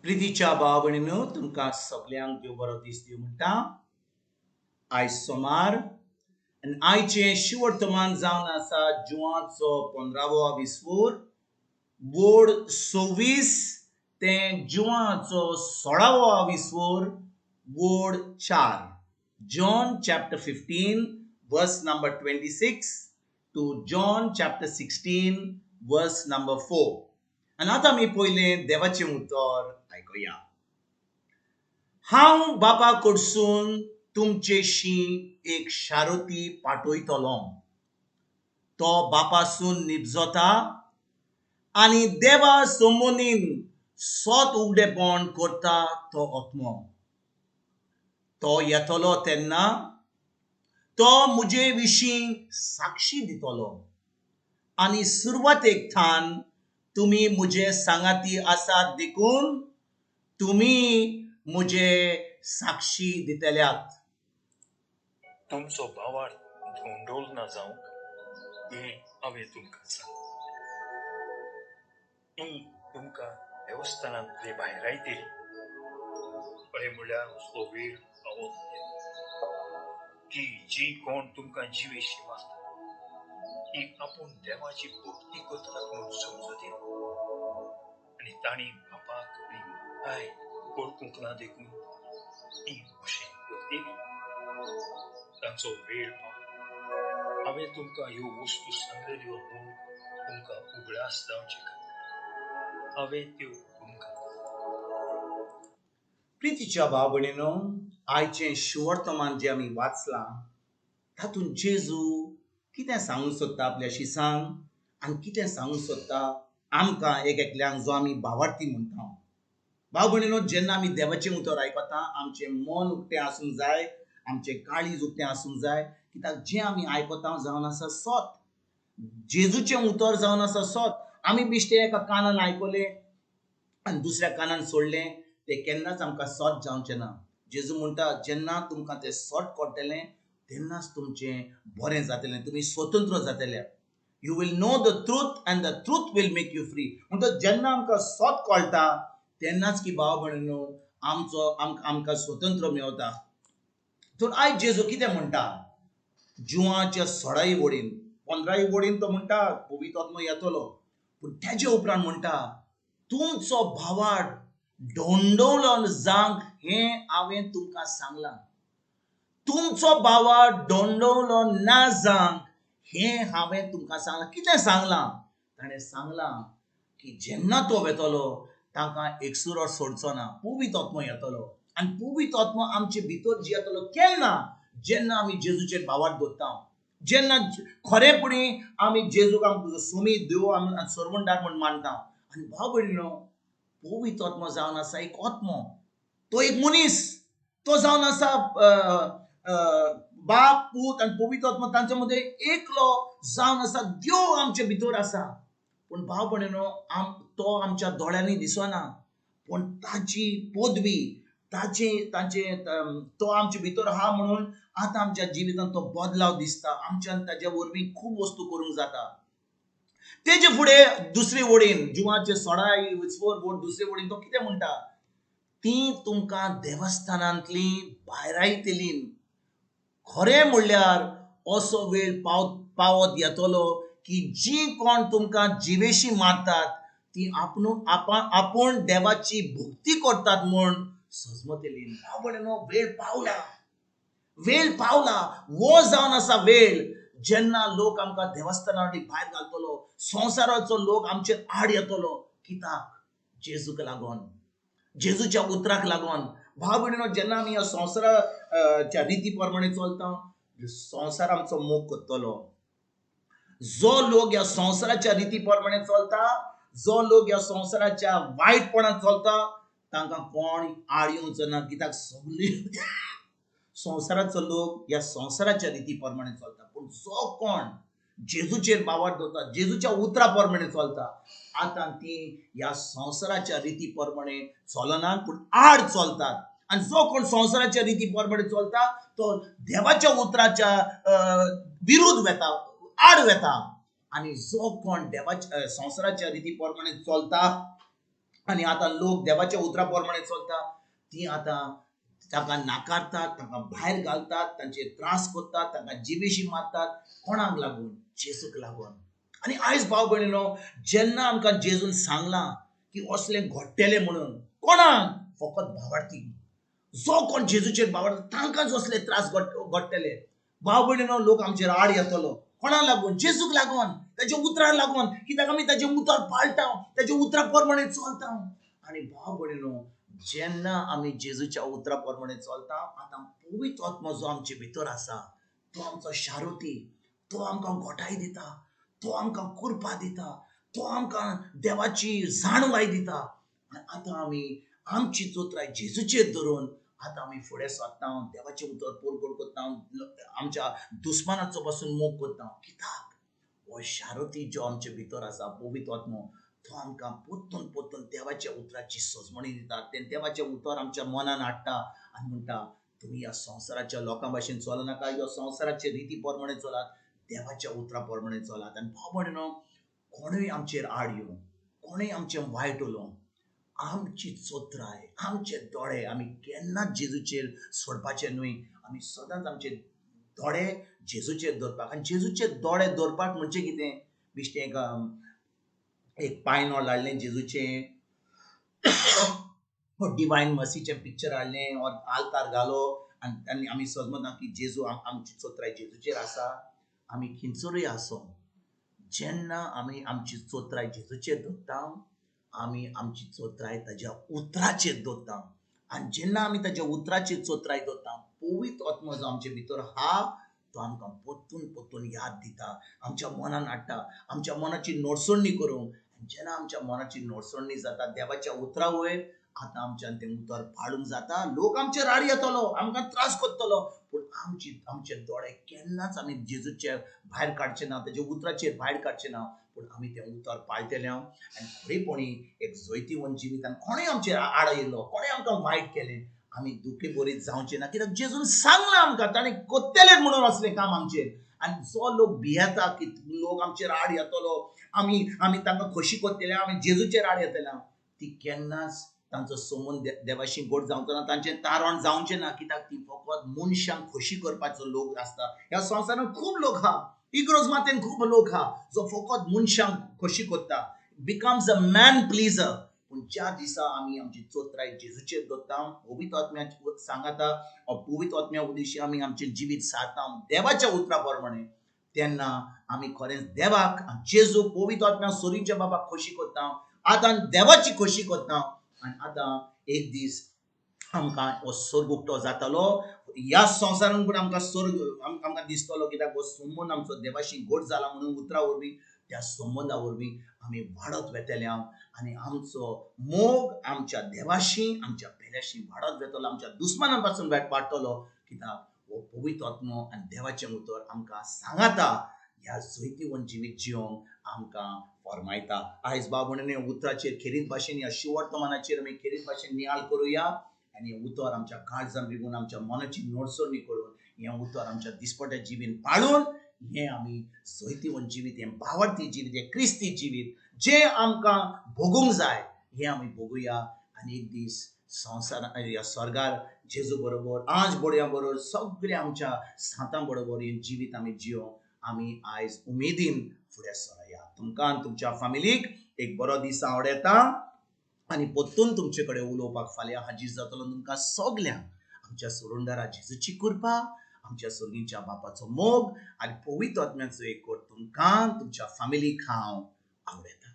प्रितीच्या भाव भयणीनो, तुमकां सगल्यांक देव बरो दीस दिवं म्हणटा. आयज सोमार आनी आयचें शिवर्तमान जावन आसा जुवाचो पंदरावो विस्वोर बोर्ड 26 ते जुवाचो सोळावो विस्वोर board 4. John chapter 15 verse number 26 to John chapter 16 verse number 4. आनी आतां आमी पयलें देवाचें उतर आयकुया. हांव बापा कडसून तुमचेशी एक शारती पाठयतलो, तो बापासून निपजता आनी देवा संबंदीन सत उगडेपण करता तो आत्मो. तो येतलो तेन्ना तो म्हजे विशीं साक्षी दितलो आनी सुरवातेक थान तुमी म्हजे सांगाती आसात देखून तुमी म्हजे साक्षी दितल्यात. तुमचो भावार्थ धोंडोल ना जावंक हें हांवें तुमकां सांगलां. ती तुमकां देवस्थानांतले भायरायतली. खरें म्हणल्यार असलो वेळ पावत की जी कोण तुमकां जिवेशी मारता ती आपूण देवाची भक्ती करतात म्हूण समजती आनी तांणी बापाक आनी म्हाकाय वळखूंक ना देखून ती अशें करतली. तांचो वेळ पावला. हांवें तुमकां ह्यो वस्तू सांगलेल्यो म्हूण तुमकां उगडास जावचे खातीर हांवें त्यो तुमकां. प्रितीच्या भाव भयणीनो, आयचें शिवर्तमान जें आमी वाचलां तातूंत जेजू कितें सांगूंक सोदता आपल्या शिसांक आनी कितें सांगूंक सोदता आमकां एक एकल्यांक जो आमी भावार्थी म्हणटा. भाव भयणीनो, जेन्ना आमी देवाचें उतर आयकता आमचें मन उक्तें आसूंक जाय, आमचें काळीज उक्तें आसूंक जाय, कित्याक जें आमी आयकता जावन आसा सत, जेजूचें उतर जावन आसा सत. आमी बिश्टें एका कानान आयकलें आनी दुसऱ्या कानान सोडलें तें केन्नाच आमकां सत जावचें ना. जेजू म्हणटा जेन्ना तुमकां तें सत कळटलें तेन्नाच तुमचें बरें जातलें, तुमी स्वतंत्र जातले. You will know the truth and the truth will make you free. म्हणटच जेन्ना आमकां सत कळटा तेन्नाच की भाव भयणीनो आमचो आमकां स्वतंत्र मेवता. तर आयज जेजू कितें म्हणटा जुवाच्या सोळाय वडीन पंदराय वडीन तो म्हणटा पवित्र आत्मो येतलो, पूण तेजे उपरांत म्हणटा तुमचो भावार्थ डोंडोलो जावंक हें हांवें तुमकां सांगलां. तुमचो भावार्थ डोंडोलो ना जावंक हें हांवें तुमकां सांगलां. कितें सांगलां? ताणें सांगलां की जेन्ना तो वेतलो तांकां एकसुरो सोडचो ना, पवित्र आत्मो येतलो आनी पवित्र आत्मो आमचे भितर जियेतलो केन्ना? जेन्ना आमी जेजूचेर भावार्थ दवरता, जेन्ना खरेपणी आमी जेजूक आमकां सोमी देव आमी सर्वंडार म्हूण मानता. आनी भाव भयणीनो, पवित्र आत्मो जावन आसा एक आत्मो, तो एक मनीस, तो जावन आसा बाप पूत आनी पवित्र आत्मो तांचे मदें एकलो जावन आसा देव आमचे भितर आसा. पूण भाव भयणीनो, तो आमच्या दोळ्यांनी दिसना, पूण ताची पदवी ताचे ताचे तो आमचे भितर आहा म्हणून आतां आमच्या जिवितांत तो बदलाव दिसता. आमच्यान ताच्या वरवीं खूब वस्तू करूंक जाता. तेजे फुडें दुसरे वडीन जुवाचे सोळाय फोर बोर्ड दुसरे वडीन तो कितें म्हणटा, ती तुमकां देवस्थानांतली भायरायतली. खरें म्हणल्यार असो वेळ पावत येतलो की जी कोण तुमकां जिवेशी मारतात ती आपूण देवाची भक्ती करतात म्हूण सजमतली. भाव भयणीनो, वेळ पावला, वेळ पावला. वो जावन आसा वेळ जेन्ना लोक आमकां देवस्थाना भायर घालतलो, संवसाराचो लोक आमचेर आड येतलो. कित्याक? जेजूक लागून, जेजूच्या उतराक लागून. भाव भयणीनो, जेन्ना आमी ह्या संवसाराच्या रिती प्रमाणे चलता संवसार आमचो मोग करतलो. जो लोक ह्या संवसाराच्या रिती प्रमाणे चलता, जो लोक ह्या संवसाराच्या वायटपणान चलता तांकां कोण आड येवचो ना, कित्याक सगळी संवसाराचो लोक ह्या संवसाराच्या रिती प्रमाणे चलता. पूण जो कोण जेजूचेर भावार्थ दवरता, जेजूच्या उतरा प्रमाणे चलता, आतां ती ह्या संवसाराच्या रिती प्रमाणे चलनात पूण आड चलतात. आनी जो कोण संवसाराच्या रिती प्रमाणे चलता तो देवाच्या उतराच्या विरुद्ध वेता, आड वेता. आनी जो कोण देवाच्या संवसाराच्या रिती प्रमाणे चलता आनी आतां लोक देवाच्या उतरा प्रमाणे चलता ती आतां तांकां नाकारतात, तांकां भायर घालतात, तांचे त्रास करतात, तांकां जिवेशी मारतात. कोणाक लागून? जेजूक लागून. आनी आयज भाव भयणीनो, जेन्ना आमकां जेजून सांगलां की असलें घडटलें म्हणून, कोणाक? फकत भावार्थी, जो कोण जेजूचेर भावार्थी तांकांच असले त्रास घडटले. भाव भयणीनो, लोक आमचेर आड येतलो. कोणाक लागून? जेजूक लागून, ताच्या उतराक लागून. कित्याक आमी ताचें उतर पाळटा, ताच्या उतरा प्रमाणे चलता. आनी भाव भयणीनो, जेन्ना आमी जेजूच्या उतरा प्रमाणे चलता, आतां पवित्र आत्मो जो आमचे भितर आसा तो आमचो शारुती, तो आमकां गोठाय दिता, तो आमकां कृपा दिता, तो आमकां देवाची जाणवाय दिता. आनी आतां आमी आमची चोत्राय जेजूचेर धरून आतां आमी फुडें सरता, देवाचें उतर परगट करता, आमच्या दुस्मानाचो पासून मोग करता. कित्याक? हो शारुती जो आमचे भितर आसा, पवित्र आत्मो, तो आमकां परतून परतून देवाच्या उतराची सजमणी दिता. तें देवाचें उतर आमच्या मनान हाडटा आनी म्हणटा, तुमी ह्या संवसाराच्या लोकां भाशेन चलनाका, ह्या संवसाराचे रिती प्रमाणे चलात, देवाच्या उतरा प्रमाणे चलात. आनी भाव भयणीनो, कोणूय आमचेर आड येवं, कोणूय आमचें वायट उलोवं, आमची चोत्राय, आमचे दोळे आमी केन्नाच जेजूचेर सोडपाचे न्हय. आमी सदांच आमचे दोळे जेजूचेर दवरपाक. आनी जेजूचे दोळे दवरपाक म्हणजे कितें? बेश्टें एक पायनॉल हाडलें जेजूचें, डिवायन मर्सीचें पिक्चर हाडलें, ऑर आल्तार घालो आनी आमी समजता की जेजू आमची चोत्राय जेजूचेर आसा. आमी खंयसरूय आसो, जेन्ना आमी आमची चोत्राय जेजूचेर दवरता, आमी आमची चोत्राय ताज्या उतराचेर दवरता. आनी जेन्ना आमी ताज्या उतराचेर चोत्राय दवरता, पवित्र आत्मो जो आमचे भितर आहा तो आमकां परतून परतून याद दिता, आमच्या मनान हाडटा, आमच्या मनाची नोडसणी करूंक. आनी जेन्ना आमच्या मनाची नोडसणी जाता देवाच्या उतरा वयर, आतां आमच्यान तें उतर पाळूंक जाता. लोक आमचेर आड येतलो, आमकां त्रास करतलो, पूण आमचे दोळे केन्नाच आमी जेजूचे भायर काडचे ना, ताच्या उतराचेर भायर काडचे ना, पूण आमी तें उतर पाळटले. आनी खरेपणी एक जैतिवंत जिवितान कोणूय आमचेर आड येयलो, कोणूय आमकां वायट केलें, आमी दुखे बरीत जावचें ना. कित्याक जेजून सांगलां आमकां, ताणें करतलें म्हणून असलें काम आमचेर. आनी जो लोक भियेता की लोक आमचेर आड येतलो, आमी तांकां खोशी करतले, आमी जेजूचेर आड येतले, ती केन्नाच तांचो संबंद देवाशी गोड जावचो ना, तांचें तारण जावचें ना. कित्याक ती फकत मनशांक खोशी करपाचो लोक आसता. ह्या संवसारांत खूब लोक आहा, इग्रोज मातेन खूब लोक आहा जो फकत मनशांक खोशी करता, बिकम्स अ मॅन प्लिजर. पूण ज्या दिसा आमी आमची चोत्राय जेजूचेर दवरता, पवित्र आत्म्या सांगाता, पवित्र आत्म्या उदेशी आमी आमचें जिवीत सारता देवाच्या उतरा प्रमाणे, तेन्ना आमी खरेंच देवाक, जेजू, पवित्र आत्म्या, सोरींच्या बाबाक खोशी करता, आतां देवाची खोशी करता. आनी आतां एक दीस आमकां हो स्वर्ग उक्तो जातलो, ह्या संवसारान पूण आमकां स्वर्ग आमकां दिसतलो. कित्याक हो संबंद आमचो देवाशी गोड जाला म्हणून उतरा वरवीं, त्या संबंदा वरवीं आमी वाडत वेतले हांव. आनी आमचो मोग आमच्या देवाशी, आमच्या पेल्याशी वाडत वेतलो, आमच्या दुस्माना पासून वाडटलो. कित्याक हो पवित्र आत्मो आनी देवाचें उतर आमकां सांगाता, ह्या जैतिवंत जिवीत जिवंक आमकां फरमायता. आयज बाब म्हणून उतराचेर खेरीत भाशेन, ह्या शिवर्तमानाचेर आमी खेरीत भाशेन नियाळ करुया. आनी हें उतर आमच्या काळजान रिगून, आमच्या मनाची नोडसणी करून, हें उतर आमच्या दिसपट्या जिवीन पाळून, हें आमी जैतिवंत जिवीत, हें भावार्थी जिवीत, हें क्रिस्ती जिवीत जें आमकां भोगूंक जाय, हें आमी भोगुया. आनी एक दीस संवसार ह्या स्वर्गार जेजू बरोबर, आज बोडया बरोबर, सगळ्या आमच्या सांतां बरोबर हें जिवीत आमी जियोंक आमी आयज उमेदीन फुडें सरया. तुमकां आनी तुमच्या फामिलीक एक बरो दीस आवडटा. आनी परतून तुमचे कडेन उलोवपाक फाल्यां हाजीर जातलो. तुमकां सगल्यांक आमच्या सोडूनदारा जेजूची कृपा, आमच्या सर्गीच्या बापाचो मोग आनी पवित्र आत्म्याचो एकवट तुमकां तुमच्या फामिलीक हांव आवडटा.